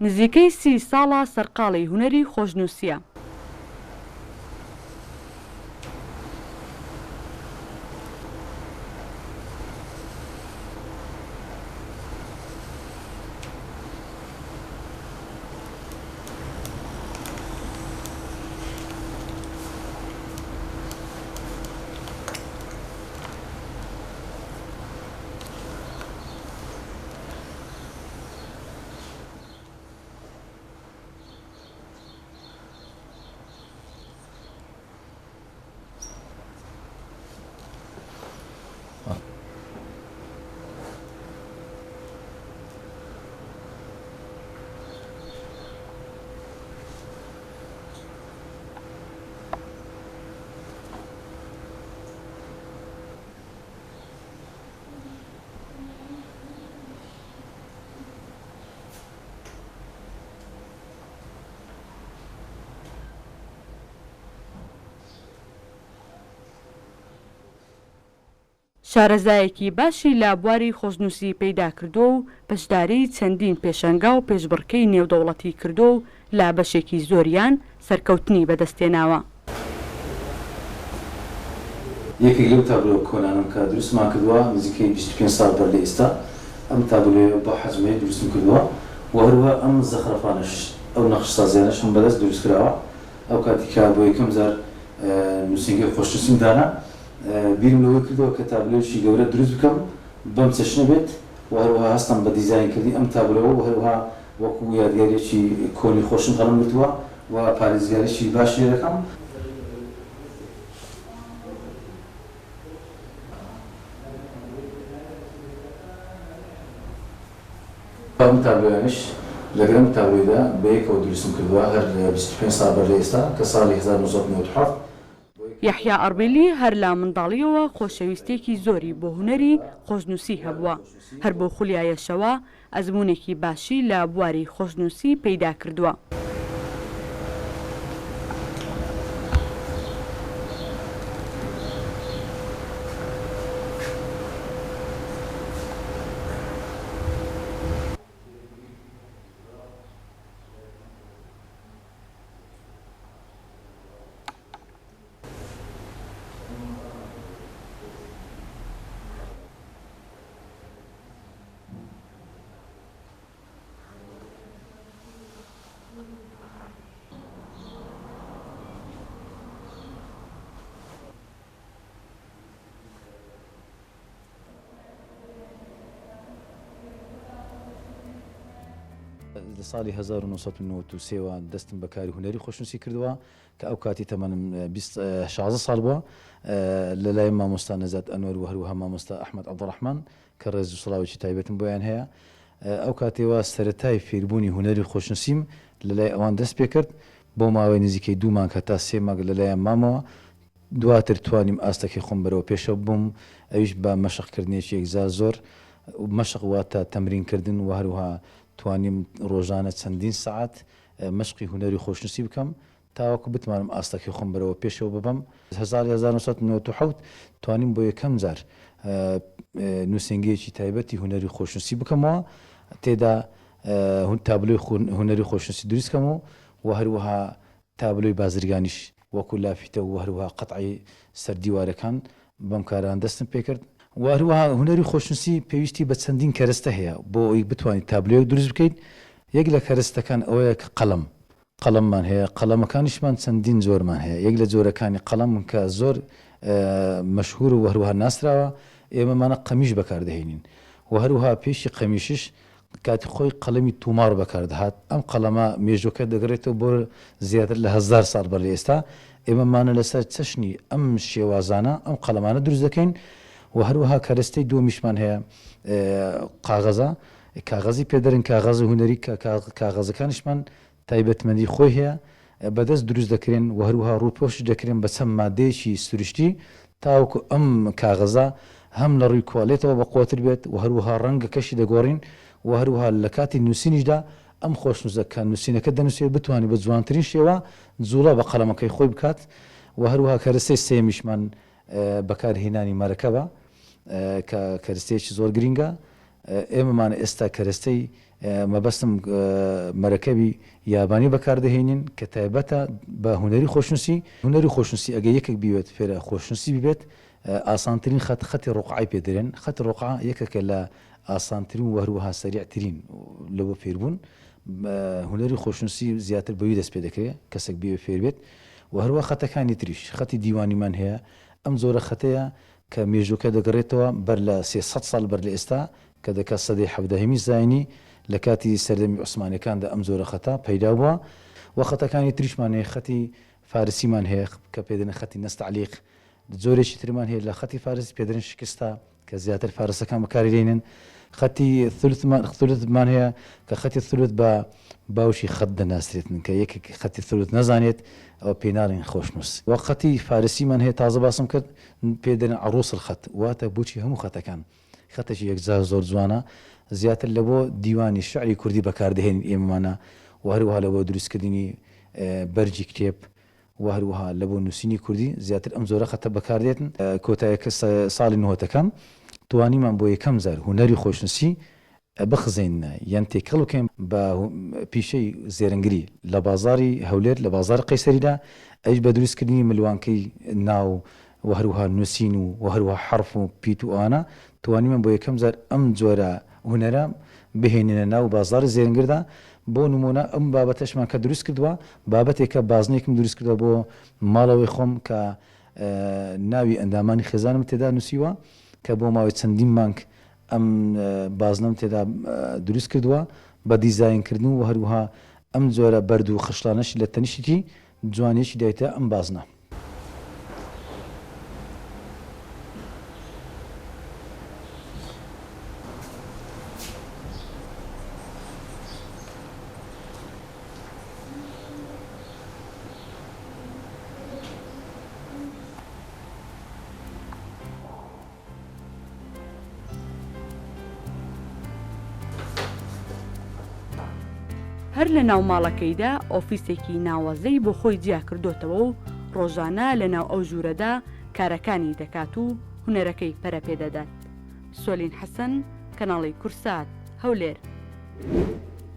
نزیکەی سی ساڵە سەرقاڵی هونەری خۆشنووسییە. شارەزایەکی باشی لە بواری خۆشنووسی پەیدا کردووە و بەشداریی چەندین پێشەنگا و پێشبڕکێی نێودەوڵەتی کردووە و لە بەشێکی زۆریان سەرکەوتنی بەدەستهێناوە. یەکێک لەو تابلۆ کۆنانەم کە دروستمان کردووە نزیکەی 25 ساڵ بەر لە ئێستا ئەم تابلۆیە بەو حەجمەیە دروستم کردووە و هەروەها ئەم زەخرەفانەش ئەو نەخشسازیانەش هەم بەدەست دروست کراوە ئەو کاتی کە بۆ یەکەم جار نووسینگەی خۆشنووسیم دانا بیرم لەوەی کردەوە کە تابلۆیەکی گەورە دروست بکەم بەم چەشنە بێت و هەروەها هەستام بە دیزاین کردنی ئەم تابلۆوە و هەروەها وەکو یادگاریەکی کۆنی خۆشم قەڵەم گرتووە و پارێزگاریی باشی لێ دەکەم. ئەم تابلۆیانەش لەگەل ئەم تابلۆیدا بەیەکەوە دروستم کردووە هەر 25 ساڵ بەر لە ئێستا کە ساڵی 1997 بۆ یەکەم یەحیا ئەڕبیلی هەر لە منداڵییەوە خۆشەویستییەکی زۆری بۆ هونەری خۆشنووسی هەبووە، هەر بەو خولیایەشەوە ئەزموونێکی باشی لە بواری خۆشنووسی پەیدا کردووە. لە ساڵی 1993 وە دەستم بە کاری هونەری خۆشنووسی کردووە کە ئەو کاتی تەمەنم 20 16 ساڵ بووە لەلای مامۆستا نەجات ئەنوەر و هەروەها مامۆستا ئەحمەد عەبدوڕەحمان کە ڕێز و سڵاوێکی تایبەتم بۆیان هەیە. ئەو کاتەی وا سەرەتای فێربوونی هونەری خۆشنووسیم لە لای ئەوان دەست پێ کرد، بۆ ماوەی نزیکەی دوو مانگ هەتا سێ مانگ لە لایان مامەوە، دواتر توانیم ئاستەکەی خۆم بەرەوە پێشەوە ببەم، ئەویش بە مەشق کردنێکی یەکجار زۆر، مەشق واتە تەمرین کردن و هەروەها توانیم ڕۆژانە چەندین سەعات مەشقی هونەری خۆشنووسی بکەم، تاوەکو بتوانم ئاستەکەی خۆم بەرەوە پێشەوە ببەم. ساڵی 1997 توانیم بۆ یەکەم جار نووسینگەیەکی تایبەتی هونەری خۆشنووسی بکەمەوە، تێدا تابلۆی هونەری خۆشنووسی دروست کەم و هەروەها تابلۆی بازرگانیش وەکو لافیتە و هەروەها قەتعەی سەر دیوارەکان بەم کاران دەستم پێکرد. و هەروەها هونەری خۆشنووسی پێویستی بە چەندین کەرەستە هەیە بۆ ئەوەی بتوانیت تابلۆیەک دروست بکەیت، یەک لە کەرەستەکان ئەوەیە کە قەڵەم، قەڵەممان هەیە، قەڵەمەکانیشمان چەندین جۆرمان هەیە، یەک لە جۆرەکانی قەڵەم کە زۆر مەشهور و هەروەها ناسراوە، ئێمەمانە قەمیش بەکاردەهێنین و هەروەها پێشی قەمیشش کاتی خۆی قەڵەمی توماڕ بەکاردەهات، ئەم قەڵەمە مێژووەکە دەگەڕێتەوە بۆ زیاتر لە هەزار ساڵ بەر لە ئێستا، ئێمەمانە لەسەر چەشنی ئەم شێوازانە ئەم قەڵەمانە دروست دەکەین و هەروەها کەرەستەی دووەمیشمان هەیە قاغەزە، کاغەزی پێدەرن، کاغەزی هونەری کە کاغەزەکانیشمان تایبەتمەندی خۆی هەیە، بەدەست دروست دەکرێن و هەروەها ڕووپۆشیش دەکرێن بە چەند مادەیەکی سروشتی تاوەکو ئەم کاغەزە هەم لە ڕووی کوالێتەوە بەقوەتر بێت و هەروەها ڕەنگەکەشی دەگۆڕین و هەروەها لە کاتی نووسینیشدا ئەم خۆشنووسە کە نووسینەکە دەنووسێت بتوانێت بە جوانترین شێوە جووڵە بە قەڵەمەکەی خۆی بکات و هەروەها کەرەستەی سێیەمیشمان بەکارهێنانی مەرەکەبە کە کەرستەیەکی زۆر گرینگە. ئێمەمان ئێستا کەرەستەی مەبەستم مەرەکەبی یابانی بەکاردەهێنین کە تایبەتە بە هونەری خۆشنووسی. هونەری خۆشنووسی ئەگەر یەکێک بیوێت فێرە خۆشنووسی ببێت ئاسانترین خەت خەتی ڕوقعەی پێ دەرێن، خەتی ڕوقعە یەکێکە لە ئاسانترین و هەروەها سەریعترین لە بۆ فێربوون. هونەری خۆشنووسی زیاتر بەوی دەست پێ دەکرێ کەسێک بیەوێت فێر بێت و هەروەها خەتەکانی تریش خەتی دیوانیمان هەیە ئەم جۆرە خەتەیە کە مێژووەکە دەگەڕێتەوە بەر لە 300 ساڵ بەر لە ئێستا کە دەکات سەدەی حەڤدەهەمی زاینی لە کاتی سەردەمی عوسمانیەکاندا ئەم جۆرە خەتە پەیدا بووە و خەتەکانی تریشمان هەیە خەتی فارسیمان هەیە کە پێ دەنێن خەتی نەستەعلیق جۆرێکی ترمان هەیە لە خەتی فارسی پێ دەرێن شکستە کە زیاتر فارسەکان بەکاری دێنن خەتی ثلثمان ثلثمان هەیە کە خەتی ثلث بە باوکی خەت دەناسرێتن کە یەکێک خەتی ثلث نەزانێت ئەوە پێی ناڵێن خۆشنووس وە خەتی فارسیمان هەیە تازە باسم کرد پێ دەرێن عروس الخط واتە بووکی هەموو خەتەکان خەتێکی یەکجار زۆر جوانە زیاتر لە بۆ دیوانی شعری کوردی بەکاردەهێنین ئێمەمانە و هەروەها لە بۆ دروستکردنی بەرگی کتێب و هەروەها لە بۆ نووسینی کوردی زیاتر ئەم جۆرە خەتە بەکاردێتن. کۆتایەکە ساڵی نهۆتەکان توانیمان بۆ یەکەم جار هونەری خۆشنووسی بخزێنینە یان تێکەڵ بکەین بە پیشەی زێرنگری لە بازاڕی هەولێر لە بازاڕی قەیسەریدا ئەویش بە دروست کردنی ملوانکەی ناو و هەروەها نووسین و و هەروەها حەڕف و پیت و ئەوانە توانیمان بۆ یەکەم جار ئەم جۆرە هونەرە بهێنینە ناو بازاڕی زێرنگردا بۆ نموونە ئەم بابەتەشمان کە دروست کردووە بابەتێکە بازنەیەکم دروست کردووە بۆ ماڵەوەی خۆم کە ناوی ئەندامانی خێزانم تێدا نووسیوە کە بۆ ماوەی چەندین مانگ ئەم بازنەم تێدا دروست کردووە بە دیزاین کردن و هەروەها ئەم جۆرە بەرد و خشڵانەشی لە تەنیشتی جوانیەکی دایتە ئەم بازنە. هەر لە ناو ماڵەکەیدا ئۆفیسێکی ناوازەی بۆ خۆی جیا کردۆتەوە و ڕۆژانە لە ناو ئەو ژوورەدا کارەکانی دەکات و هونەرەکەی پەرە پێ دەدات. سۆلین حەسەن، کەناڵی کورسات، هەولێر.